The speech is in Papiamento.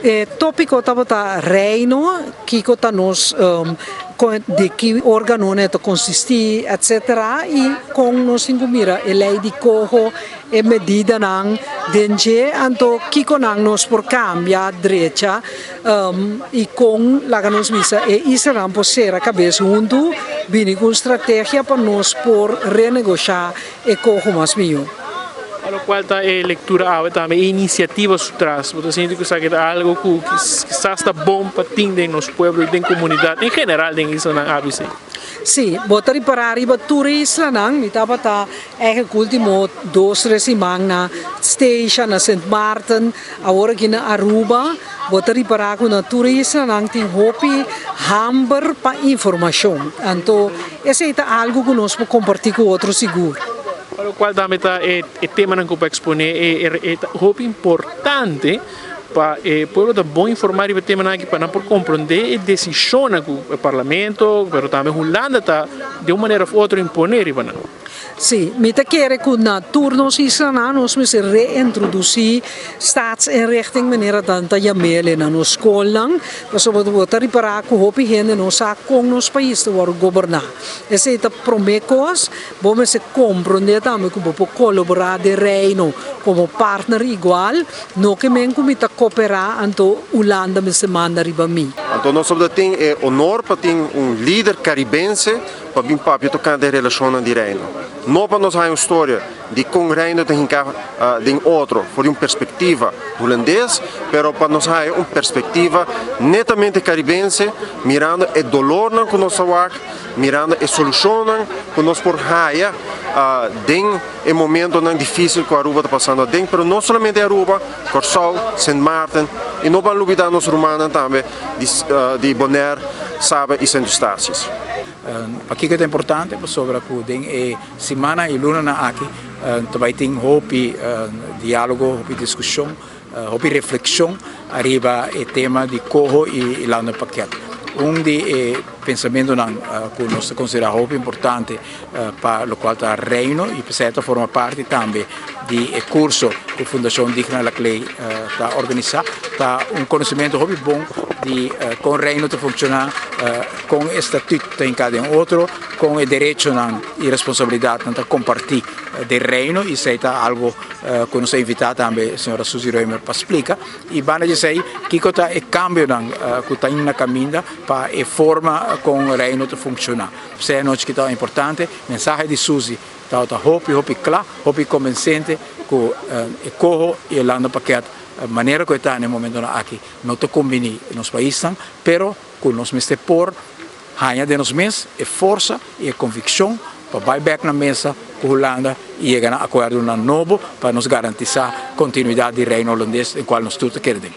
E tópiko tabata Reino, kiko ta nos, di ki órganonan e ta konsistí, etsetera, i kon nos tin ku mira e lei di koho, e medidanan den dje, anto kikonan nos por kambia, drecha, i kon, laga nos bisa, e islanan por sera kabes huntu, bini ku un strategia pa nos por renegoshá e koho mas mihó. Pa locual ta e lectura awe tambe e iniciativa su tras, bo ta sinti cu esaki ta algo cu kisas ta bon pa tin den nos pueblo y den comunidad en general den islanan ABC? Sí, bo ta ripara riba tur e islanan, mi tabata eigenlijk ultimo dos tres siman na Statia, na Sint Maarten, awor aki na Aruba, bo ta ripara cu na tur e islanan tin hopi hamber pa informacion, anto esey ta algo cu nos por comparti cu otro sigur. Pa locual tambe ta e temanan cu bo a expone e ta hopi importante pa e pueblo ta bon informa riba e temanan aki pa nan por comprende e decisionnan cu e parlamento pero tambe Hulanda ta di un manera of otro impone riba nan. Sí, mi ta kere ku na tur nos islanan nos mester reintrodusí staatsinrichting manera nan ta yam'el na nos skolnan, pasobra bo ta ripará ku hopi hende no sa kon nos pais ta wòrdu goberná. Esei ta promé kos, bo mester komprondé tambe ku bo por kolaborá den Reino komo partner igual, no ke men ku mi ta koperá anto Hulanda mester manda riba mi. Anto nos tabata tin e honor pa tin un lider karibense pa bin papia tokante e relashonnan di Reino. No pa nos haña un storia di kon Reino ta hinká den otro for di un perspektiva hulandes, pero pa nos haña un perspektiva netamente karibense, mirando e dolornan ku nos ta wak, mirando e solushonnan ku nos por haya den e momentonan difísil ku Aruba ta pasando aden, pero no solamente Aruba, Kòrsou, Sint Maarten i no ban lubidá nos rumannan tambe di Bonaire, Saba i Sint Eustatius. Pakiko ta importante? Pasobra ku den e simannan i lunanan aki ta bai tin hopi diálogo, hopi diskushon, hopi reflekshon ariba e tema di koho i landenpakket. Un di e pensamentunan ku nos ta konsiderá hopi importante pa lokual ta Reino i p'esei ta forma parti tambe di e kurso ku Fundashon Digna Laclay ta organisá ta un konosementu hopi bon di kon Reino ta funshoná, kon e statut ta hinká den otro, kon e derechonan i responsabilidatnan ta kompartí den Reino i esei ta algu ku nos a invitá tambe señora Suzy Römer pa splika. I banda di esei kiko ta e kambionan ku ta na kaminda pa e forma kon Reino ta funshoná. P'esei anochi ki ta importante, mensahe di Suzy tabata hopi hopi kla, hopi konbensente ku e koho i e landenpakket manera ku e ta na e momentonan aki no ta kombiní nos paisnan, pero ku nos mester por haña den nos mes e forsa i e konvikshon pa bai bèk na mesa ku Hulanda i yega na akuerdonan nobo pa nos garantisá kontinuidat di Reino Holandes den kual nos tur ta kere den.